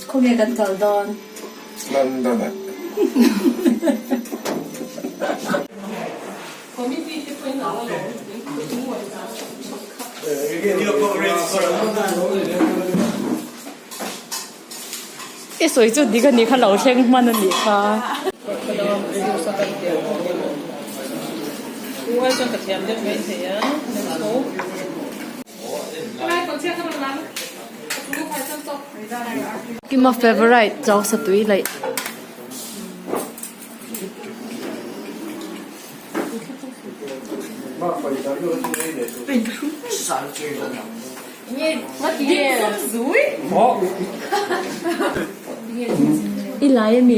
Khawnge kan kal dawn? London ah. I sawi chu dik a nih kha lo thleng hman a nih kha. Kima favourite chau satui laih. I lai a mi?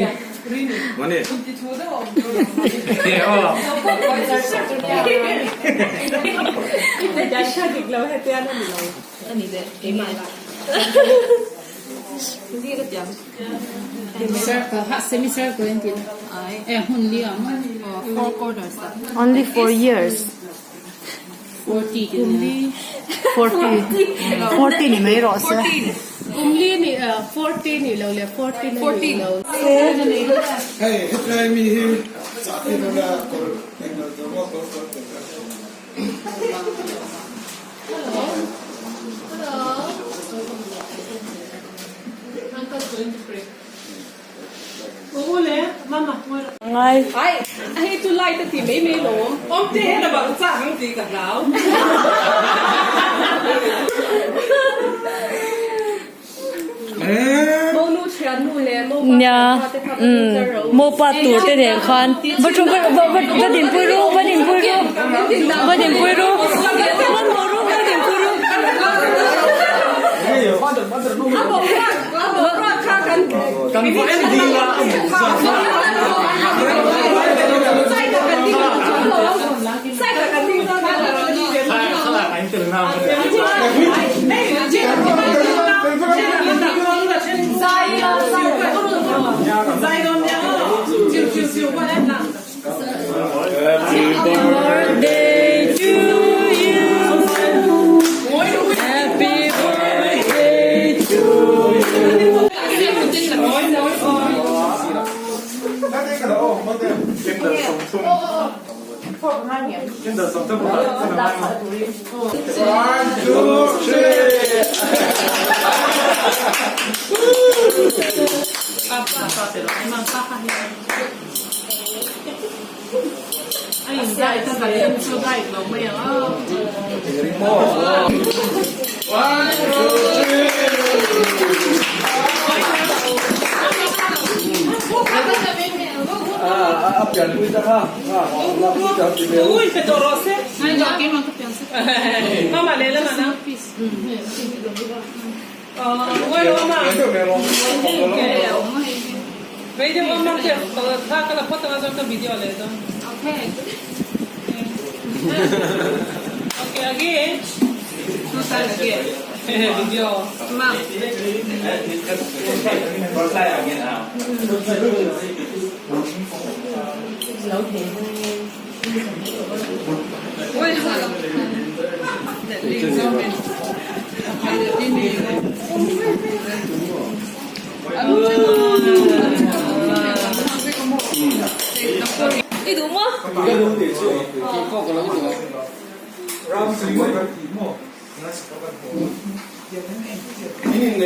Only 4 years. 40 40 ni mai rawh se. Hei hetlai mi hi chahte nula kawr englo dawm a kawr kawr tel a. Ngai. Nia umm mopa tur te nen khan va thu va va va dinpui ru va dinpui ru va dinpui ru va ru va dinpui ru. Happy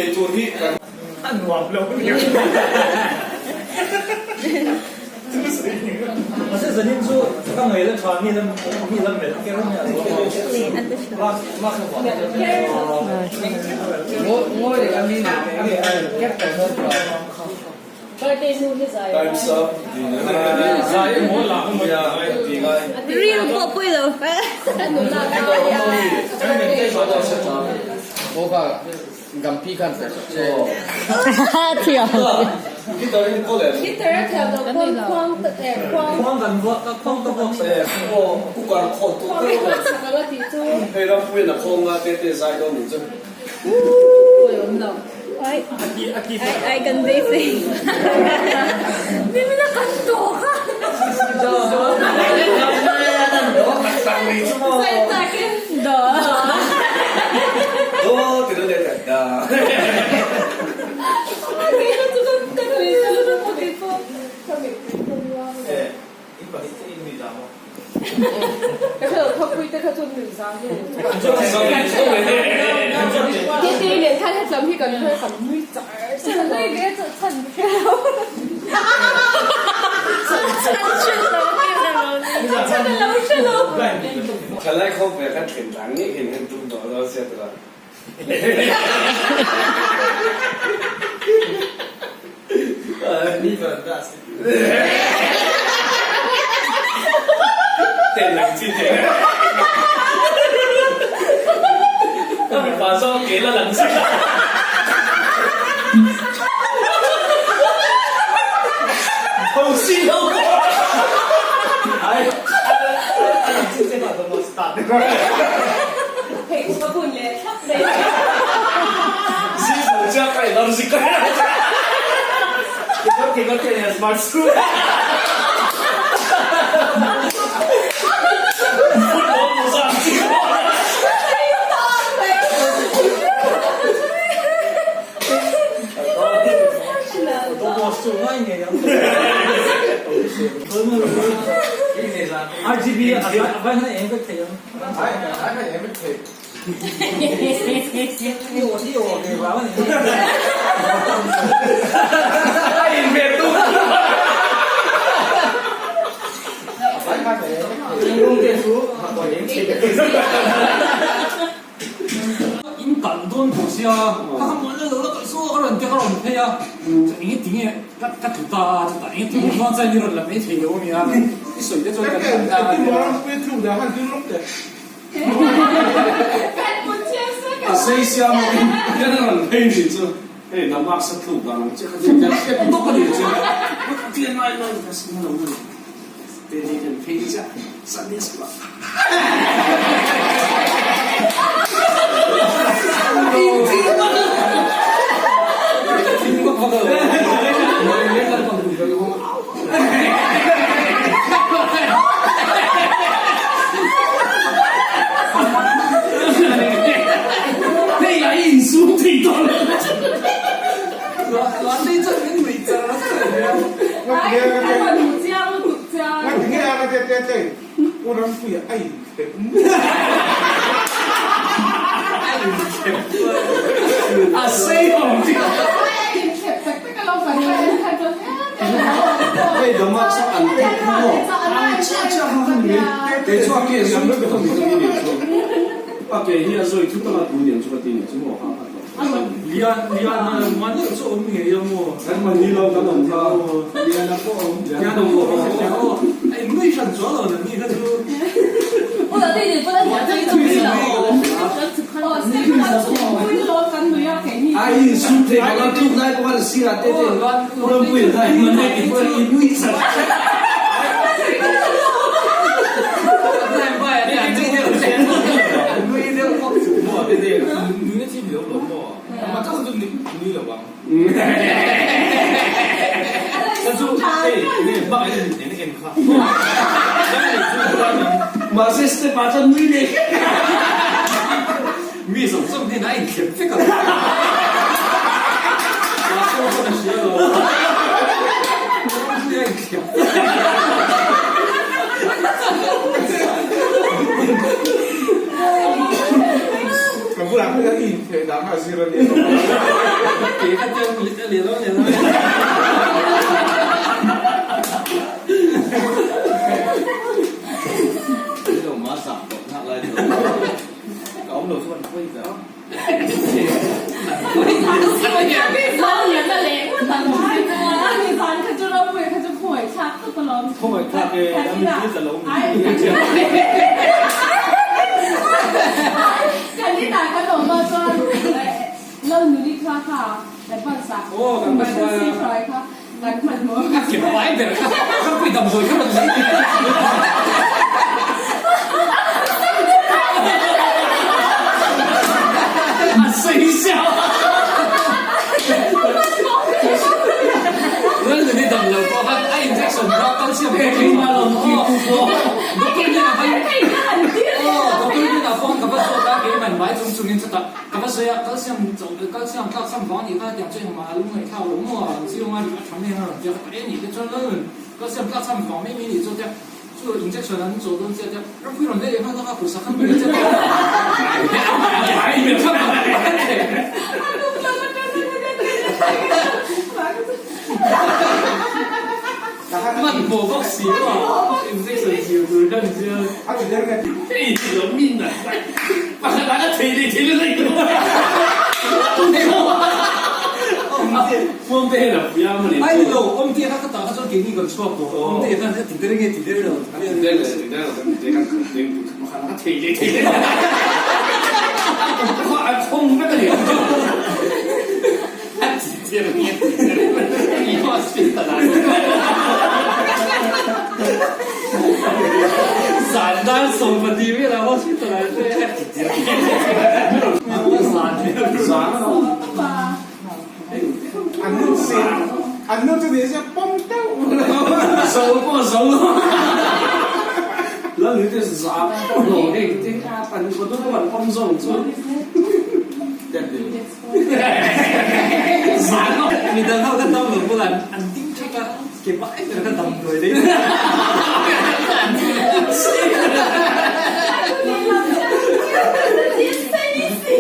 birthday to you Happy birthday to you Thalai khawvel kan thlen tlang nih hin kan tum dawh lo sia tura. Mipa zawk ke la lang si. Thosi lo. Ai. In kalh dawn tawh sia, ka kha mual lo la kalh saw ka rawn tia ka rawn phei a, eng tinge ka ka tlu ta a chutah eng tinge chuan chuan i rawn la mai thei lo a nia i sawi te chuan ka tlu ta a nia. A sei siam a in a rawn phei nih chu hei the mask a tluk dan ang chiah kha chu kan hriat bawk a nih chu ka tia ngai ngai ka sim lo a ni te ni kan phei chiah Sunday school ah Hei a insum thei tawh lo. A sei awm tih. Hei dawmah chuan an pek kha maw? Chiah chiah kha kha ni. Kei chu a ke zui thut a mi ka ti nih chu. A ke hi a zui thut anga tu niang chu ka ti nih chu maw ha a tawp. Lian lian a man deuh chu awm ngei a maw? Kan mahni lo kan awm kha. Lian a pawh awm. Lian a pawh awm. A in nui hran chuang lo na ni kha chu. A in sum thei bawk a tluk lai pawh khan sirah te te rampui an hai hman mai tih pawh in nui chat chat. Mahse step ah chuan nui leh hlek a. Mi zawng zawng hnenah a inthlep vek ang. Mahse pawn a hria lo. Rampuia a inthlep vek ang. Ka bulah khan i intheh dan kha a zir a nia. Kei kha tiang a leh lo a leh lo. Chu injection an chawh dawn chiah tia Rampuii rawn leh leh nghal a, pawisa khan pe che Hman hmawh bawk si lo a, injection zir tur khan zir. Hei hi lo min a pakhat ah ka thei leh thei lo daih tawh. Awmte hian a pui a mawni chu. Ai ni lo, awmte kha ka tah kha chuan keini kan chhuak tawh. Awmte khan a ti der nge ti der lo. A ti der leh ti der lo kan ti der kan khat deng tih kha pakhat ah ka thei leh thei lo. A khawng vek a ni. A ti der nge ti der lo. I hospital ah. Zan dan 10 velah hospital ah a ti der nge ti der lo. Zan Zan a lo. An nu se an nu chu ni se pawm deuh. Zo pawh a zo lo. Lal ni te za pawh lo hei te an khaw deuh an pawm zawng chu. Zan lo. Midang ho ka dam lo bulah an ding thak a, ke bai ber ka dam duai daih.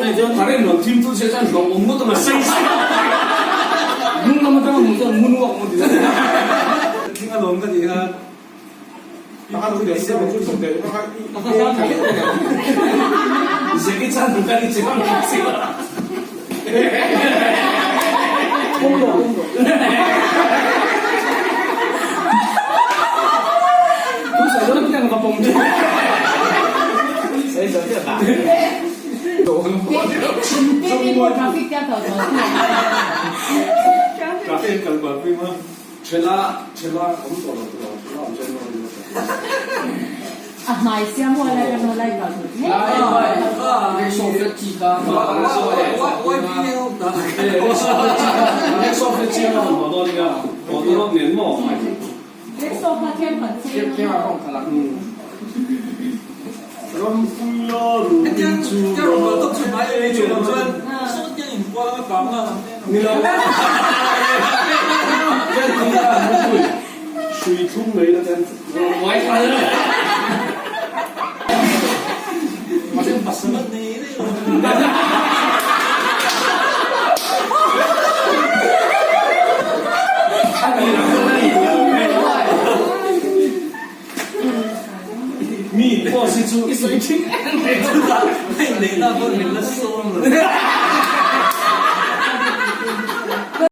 Hei chuan current lo thim chu se chuan hlawh awm ngawt ang a sei sei a. Hnung lam atanga hmuh chuan mun uak maw ti zawk. Thing a lawm ka tih khan. Jackie Chan ka ni chiang ang chi. A hmai siam ho lai kan lai kal thut hle. Mi pawh si chu i sawi thin em em. Hei neihna pawh min la sawm lo.